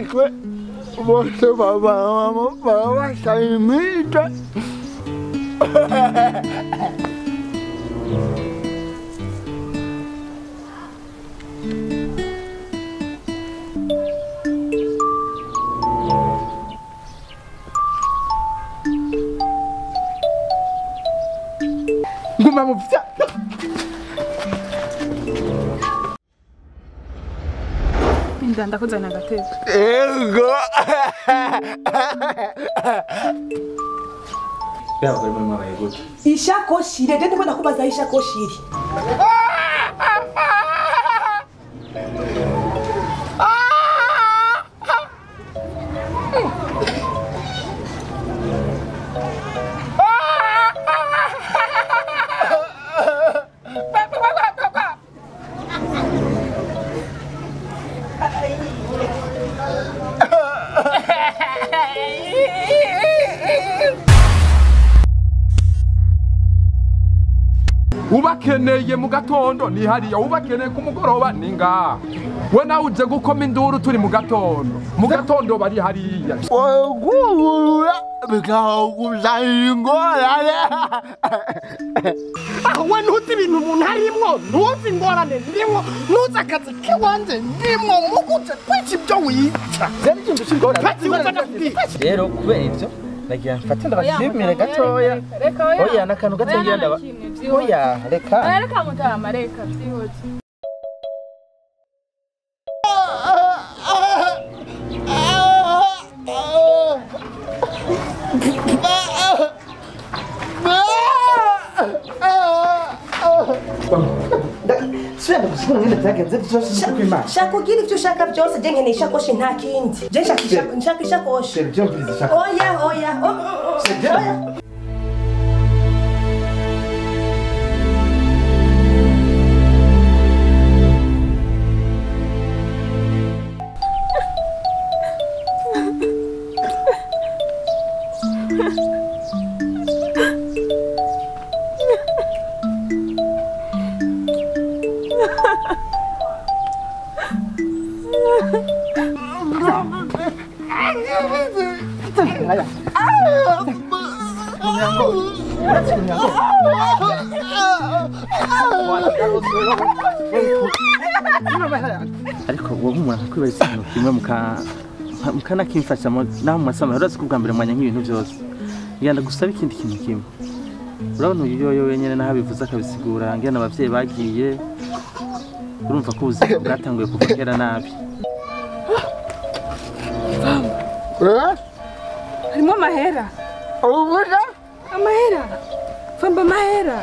Barishwe bose babasaba imita. Nguma mu vya Inda ndakuzana agatebe. Ego. Byavuye muri mwabaye gute? Ishakoshi ire ndiko ndakubaza ishakoshi iri. Ubakeneye mu gatondo ni hariya, ubakeneye ku mugoroba ni ngaha. We nawe uje gukoma induru turi mu gatondo. Mu gatondo bari hariya. Wogurura bikakuzanira ingorane. Aho we ntuzi ibintu umuntu arimwo, ntuzi ingorane ndimwo, ntuzi akazi kiwanje ndimwo, muguce kwica ibyo wica. Byari ikintu cy'ingorane. Rero kubera ivyo nagira mfate ndabashimire gatoya. Oya nakantu gatoya ndaba. Oya reka. Oya reka mutama reka byihute. Shaka ugira ivyo ushaka byose, je nkeneye ishakoshi nta kindi. Je nshaka ishakoshi. Oya oya. Oya. Ariko wowe umuntu akwibaza ikintu kimwe mukanakimfasha naho mu masama urazi ko ubwa mbere mwanya nk'ibintu byose ngenda gusaba ikindi kintu kimwe. Urabona uyu yoyo wenyene naho abivuze akabisigura ngena abavyeyi bagiye urumva ko ubuzima bwatanguye kuva kera nabi. Harimo amahera. Ubuza? Amahera. Famba amahera.